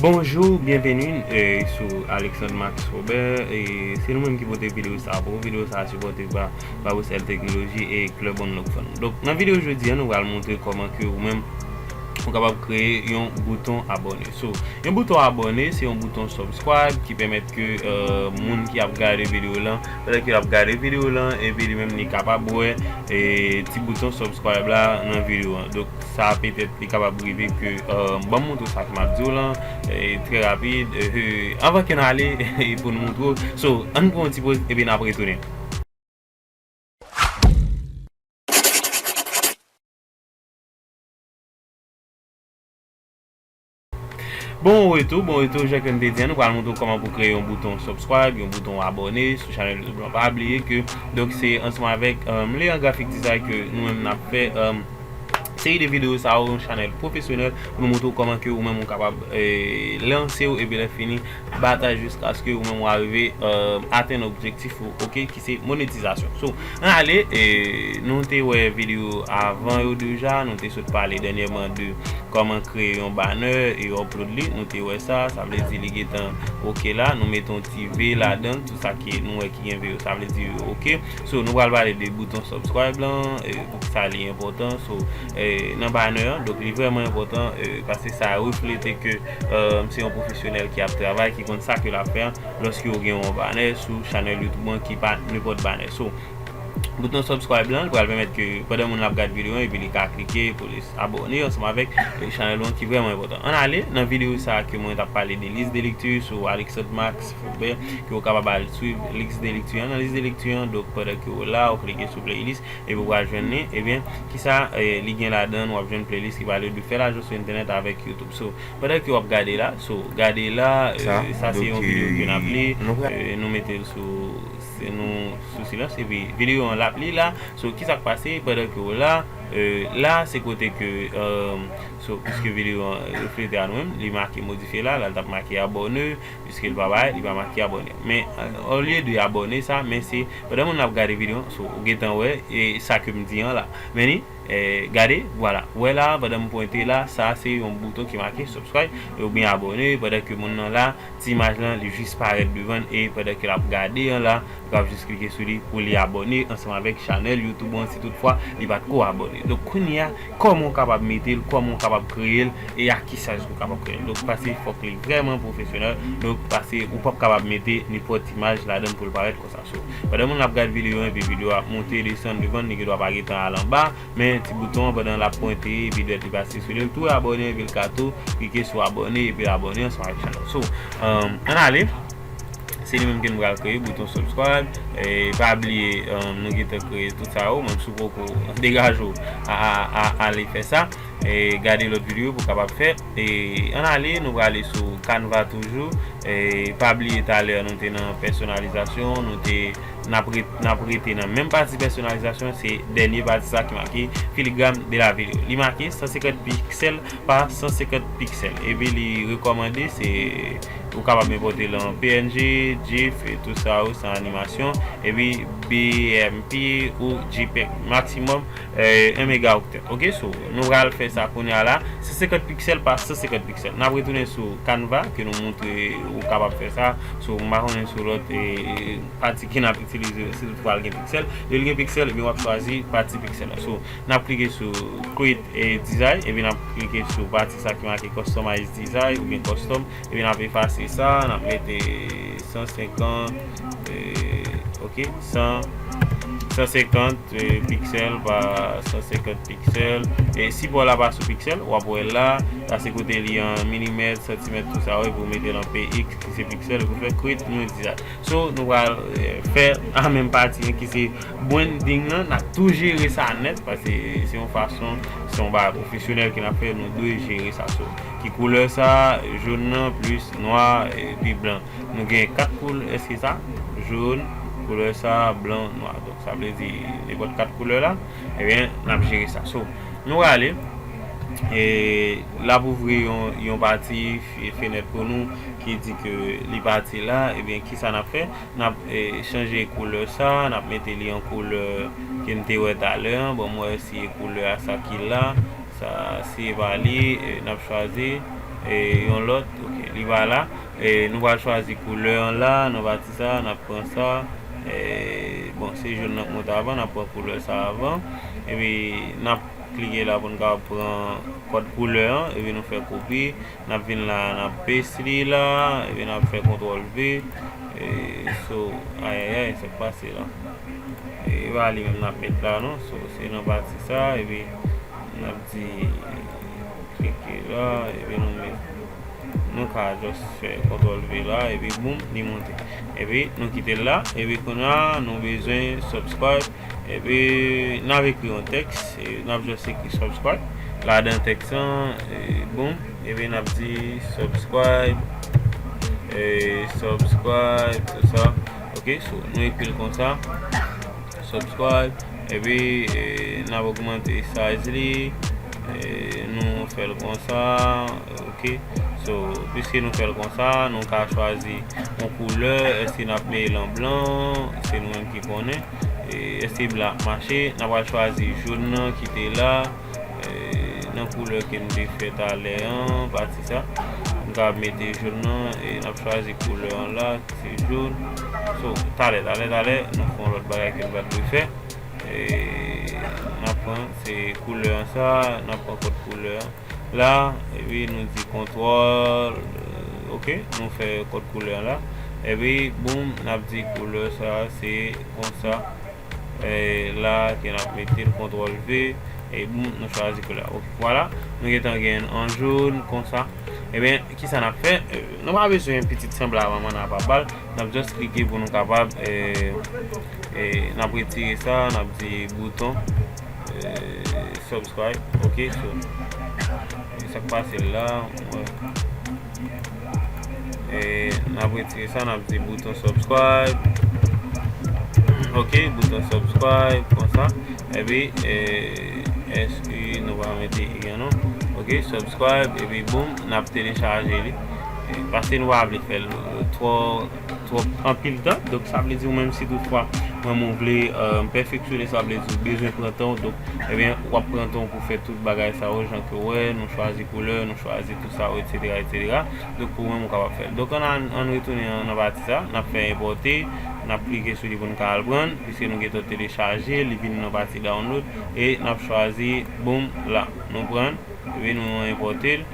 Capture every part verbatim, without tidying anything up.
Bonjou, byenveni, eh, sou Alexandre Max Robert, e se nou menm ki pote videyo sa pou ou. Videyo sa a sipòte pa Babosel Teknoloji e Club One Love Fun. Donk, nan videyo jodi a, nou pral montre kòman ke ou menm ou kapab kreye yon bouton abòne. So, yon bouton abòne, se yon bouton subscribe ki pèmèt ke, eh, moun ki ap gade videyo lan, pandan ke l ap gade videyo lan, epi li menm li kapab wè, eh, ti bouton subscribe la nan videyo an. Donk, sa petèt li kapab rive ke, eh, ban m montre w sa ke m ap di w lan, eh, trè rapid, eh, anvan ke n ale pou n montre w. So, ann pran yon ti poz, epi n ap retounen. Bon retou, bon retou, jan ke m te di an, nou pral montre w kòman pou kreye yon bouton subscribe, yon bouton abòne sou chanèl YouTube lan. Pa bliye ke, donk, se ansanm avèk, um, Leon Graphic Design ke nou menm n ap fè, um, seri de videyo sa yo, yon chanèl pwofesyonèl, pou nou montre w kòman ke ou menm ou kapab, eh, lanse w, epi lè fini, batay jiskaske ou menm w arive, eh, atenn objektif ou, oke, ki se monetizasyon. So, ann ale, eh, nou te wè videyo avan yo deja, nou te sot pale dènyèman de kòman kreye yon banner e upload li, nou te wè sa, sa vle di li gentan oke la, nou mete yon ti V ladan l, tout sa ki nou wè ki gen V yo, sa vle di yo oke. So, nou pral pale de bouton subscribe lan, eh, poukisa li enpòtan. So, eh, nan banner an, donk li vrèman enpòtan, eh, paske sa reflete ke, eh, se yon pwofesyonèl ki ap travay, ki konn sa ke l ap fè an, lòske ou gen yon banner sou chanèl YouTube an ki pa nenpòt banner. So, bouton subscribe lan, li pral pèmèt ke pandan moun ap gade videyo an, epi li ka klike pou li abòne ansanm avèk, eh, chanèl ou an ki vrèman enpòtan. Ann ale nan videyo sa a ke mwen t ap pale de lis de lekti sou Alexandre Max Robert, ke ou kapab al swiv lis de lekti an. Nan lis de lekti an, donk, pandan ke ou la, ou klike sou playlist, epi ou pral jwenn li, ebyen, kisa, eh, li gen ladan l, w ap jwenn playlist ki pale de fè lajan sou entènèt avèk YouTube. So, pandan ke w ap gade la, so, gade la, eh, sa se yon videyo ke n ap li, eh, nou mete l sou, se nou sou silans, epi videyo an l ap li la. So, kisa k pase pandan ke w la, eh, la, se kote ke, eh, so, piske videyo an reflete a nou menm, li make modifye la, la, l t ap make abòne, piske li pa bay, li pa make abòne. Men, eh, olye de abòne sa, men se, pandan moun ap gade videyo an, so, ou gentan wè, e sa ke m di an la. Men li, eh, gade, vwala. Wè la, pandan m pwente la, sa se yon bouton ki make subscribe, oubyen abòne, pandan ke moun nan la, ti imaj lan, li jis parèt devan l, e pandan ke l ap gade an la, ou kab jis klike sou li pou li abòne ansanm avèk chanèl YouTube an, si toutfwa li pa t ko abòne. Donk, kounye a, kòman w kapab mete l, kòman w kapab kreye l, e a ki saj ou kapab kreye l. Donk, paske fòk li vrèman pwofesyonèl, donk, paske ou p ap kapab mete nenpòt imaj ladan l pou l parèt konsa. So, pandan moun ap gade videyo an, epi videyo a ap monte, desann, devan, li gendwa pa gentan al anba, men ti bouton an pandan l ap pwente, epi dwèt li pase sou li, l tou abòne, epi l ka tou klike sou abòne, epi l abòne ansanm avèk chanèl. So, um, ann ale. Se li menm ke nou pral kreye, bouton subscribe. E pa bliye, um, nou gentan kreye tout sa yo. Menm si w poko degaje w a, a, a, ale fè sa. E gade lòt videyo pou w kapab fè. E ann ale, nou prale sou Canva toujou. E pa bliye talè nou te nan pèsonalizasyon, nou te, n ap re-, n ap rete nan menm pati pèsonalizasyon, se dènye pati sa ki make filigrane de la vidéo. Li make san senkant piksèl pa san senkant piksèl. Epi li rekòmande, se ou kapab enpòte l an P N G, GIF, e tout sa yo, san animasyon. Epi B M P ou JPEG, maksimòm, eh, en mégaoctet. Oke, so, nou pral fè sa kounye a la. San senkant piksèl pa san senkant piksèl. N ap retounen sou Canva, ke nou montre ou kapab fè sa. So, m pa konnen sou lòt, eh, pati ke n ap itilize, si toutfwa l gen piksèl. Lè l gen piksèl, ebyen w ap chwazi pati piksèl la. So, n ap klike sou Create a Design, epi n ap klike sou pati sa ki make Customize Design oubyen Custom, epi n ap efase sa, n ap mete san senkant, eh, oke, san, san senkant, eh, piksèl pa san senkant piksèl. E sipò la pa sou piksèl, w ap wè la, la se kote li an milimèt, santimèt, tout sa, wi, pou mete l an P X, ki se piksèl, pou fè Create New Design. So, nou pral, eh, fè a menm pati an ki se branding nan, n ap tou jere sa nèt, paske se yon fason, se yon bagay pwofesyonèl ke n ap fè, nou dwe jere sa. So, ki koulè sa, jòn nan plis nwa epi blan. Nou gen kat koulè, èske sa? Jòn, koulè sa, blan, nwa. Donk, sa vle di nenpòt kat koulè la, ebyen, n ap jere sa. So, nou prale, e l ap ouvri yon, yon pati, f-, fenèt pou nou ki di ke li pati la, ebyen, kisa n ap fè? N ap, eh, chanje koulè sa, n ap mete li an koulè ke n te wè talè an. Bon, mwen wè si e koulè a sa ki la, sa, si e pa li, eh, n ap chwazi, e, yon lòt, ok, li pa la. E, nou pral chwazi koulè an la, nan pati sa, n ap pran sa. E, bon, se jòn nan k monte avan, n ap pran koulè sa avan. Epi, n ap klike la pou n ka pran kòd koulè an, epi nou fè kopi. N ap vin la, n ap paste li la, epi n ap fè kontwòl V. E, so, ayayay, sa k pase la. E pa li menm n ap met la, non. So, se nan pati sa, epi n ap di klike la, epi nou met, nou ka just fè kontwòl V la, epi boum, li monte. Epi nou kite l la, epi kounye a, nou bezwen subscribe, epi n ap ekri yon tèks, e n ap just ekri subscribe ladan tèks lan, e boum, epi n ap di subscribe, e subscribe, tout sa. Ok, so, nou ekri l konsa, subscribe, epi, e, n ap ogmante size li, e, nou fè l konsa, ok. So, piske nou fè l konsa, nou ka chwazi yon koulè, èske n ap mete l an blan, se nou menm ki konnen, e, èske blan ap mache, n ap al chwazi jòn nan ki te la, e, nan koulè ke n te fè talè an, pati sa, n ka mete jòn nan, e n ap chwazi koulè an la, se jòn. So, talè, talè, talè, nou fè yon lòt bagay ke n pa t dwe fè. E, n ap pran, se koulè an sa, n ap pran kòd koulè an la, epi nou di kontwòl, e, ok, nou fè kòd koulè an la. Epi, boum, n ap di koulè sa, se konsa. E, la, ke n ap mete l, kontwòl V, e boum, nou chwazi koulè a. Ok, vwala, nou gentan gen an jòn, konsa. Ebyen, kisa n ap fè? E, nou pa bezwen pitit sanble a manman n ap ap ba l. N ap just klike pou nou kapab, e, e, n ap retire sa, n ap di bouton, e, subscribe. Ok, so, e, sa k pase la, wè. E, n ap retire sa, n ap di bouton subscribe. Ok, bouton subscribe, konsa. Epi, e, èske nou va mete i an non? Ok, subscribe, epi boum, n ap telechaje li. E, paske nou pa vle fè l, e, twò, twò anpil tan. Donk, sa vle di ou menm si toutfwa, mwen, mwen vle, e, pèfeksyone, sa vle di ou bezwen pran tan w. Donk, ebyen, w ap pran tan w pou fè tout bagay sa yo, jan ke w wè, nou chwazi koulè, nou chwazi tout sa yo, etsetera, etsetera. Donk, ou menm ou kapab fè l. Donk, ann, ann retounen nan, nan pati sa, n ap fè enpòte, n ap klike sou li pou n ka al pran, piske nou gentan telechaje, li vin nan pati download, e n ap chwazi, boum, la. Nou pran l, epi nou enpòte l,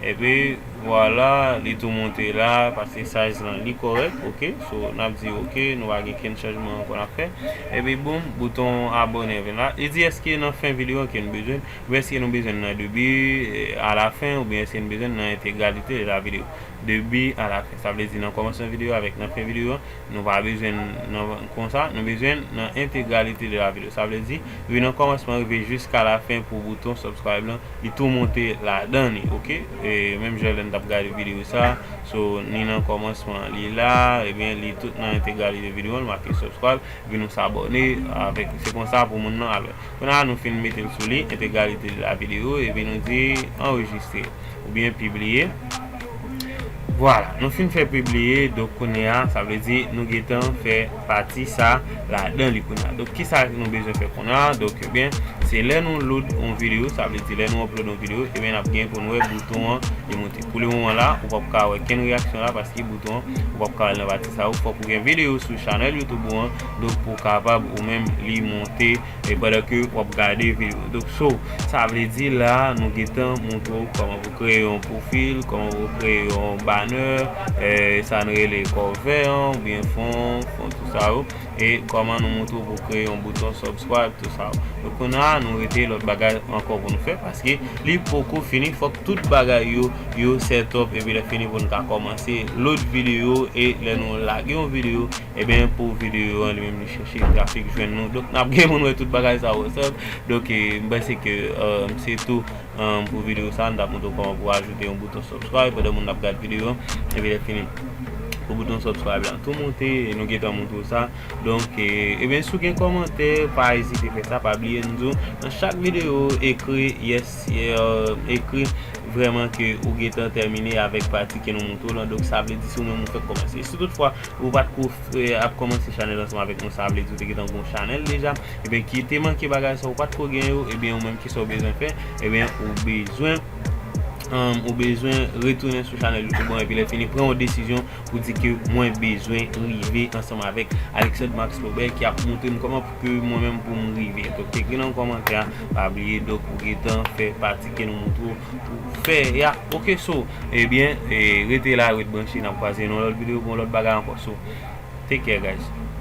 epi vwala, li tou monte la, paske size lan, li kòrèk, ok, so, n ap di ok, nou pa gen kenn chanjman ankò n ap fè, epi boum, bouton abòne vin la, li di èske nan fen videyo an ke nou bezwen, Oubyen èske nou bezwen l nan debi, e, alafen, oubyen èske nou bezwen l nan entegralite de la videyo. Debi alafen. Sa vle di nan kòmansman videyo avèk nan fen videyo an, nou pa bezwen l nan, konsa, nou bezwen l nan entegralite de la videyo. Sa vle di, wi, nan kòmansman rive jiska lafen pou bouton subscribe lan, li tou monte ladan li, ok? E menm jan lè n t ap gade videyo sa, so, ni nan kòmansman, li la, ebyen, li tout nan entegralite videyo an, l make subscribe, epi nou s abòne avèk li. Se konsa pou moun nan al wè. Kounye a nou fin mete l sou li, entegralite de la videyo, epi nou di anrejistre oubyen pibliye. Vwala, nou fin fè pibliye, donk kounye a, sa vle di nou gentan fè pati sa ladan li kounye a. Donk, kisa nou bezwen fè kounye a? Donk, ebyen, se lè nou load yon videyo, sa vle di lè nou upload yon videyo, ebyen, n ap gen pou n wè bouton an li monte. Pou le moman la, ou p ap ka wè kenn reyaksyon la, paske bouton an, ou p ap ka wè l nan pati sa yo. Fòk ou gen videyo sou chanèl YouTube ou an, donk pou w kapab ou menm li monte e pandan ke w ap gade videyo. Donk, so, sa vle di la, nou gentan montre w kòman pou kreye yon pwofil, kòman pou kreye yon banner, e, sa n rele cover an, oubyen fon, fon, tout sa yo. E kòman nou montre w pou kreye yon bouton subscribe, tout sa yo. Donk, kounye a, nou rete lòt bagay ankò pou nou fè, paske li poko fini, fòk tout bagay yo, yo set up, epi lè fini pou n ka kòmanse lòt videyo, e lè nou lage yon videyo, Ebyen, pou videyo an, li menm li chèche trafik jwenn nou. Donk, n ap gen pou n wè tout bagay sa yo ansanm. Donk, e, m panse ke, e, se tou, e, pou videyo sa, n t ap montre w kòman pou ajoute yon bouton subscribe pandan moun ap gade videyo an. Epi lè fini, pou bouton subscribe la tou monte, e nou gentan montre w sa. Donk, e, ebyen, si w gen kòmantè, pa ezite fè sa, pa bliye n di w. Nan chak videyo, ekri yes, e, ekri vrèman ke ou gentan tèmine avèk pati ke nou montre w lan. Donk, sa vle di si w menm ou fèk kòmanse. Si toutfwa, ou pa t ko fè, ap kòmanse chanèl ansanm avèk nou, sa vle di ou te gentan gon chanèl deja, ebyen, ki te manke bagay sa, ou pa t ko gen yo, ebyen, ou menm, kisa w bezwen fè? Ebyen, ou bezwen um, ou bezwen retounen sou chanèl YouTube an, epi lè fini, pran yon desizyon pou di ke mwen bezwen rive ansanm avèk Alexandre Max Lobert ki ap montre m kòman pou ke mwen menm pou m rive. Donk, ekri nan kòmantè a, pa bliye, donk, ou gentan fè pati ke nou montre w pou fè a. Ok, so, ebyen, e, rete la, ret branche, n ap kwaze nan lòt videyo pou yon lòt bagay ankò. So, take care, guys.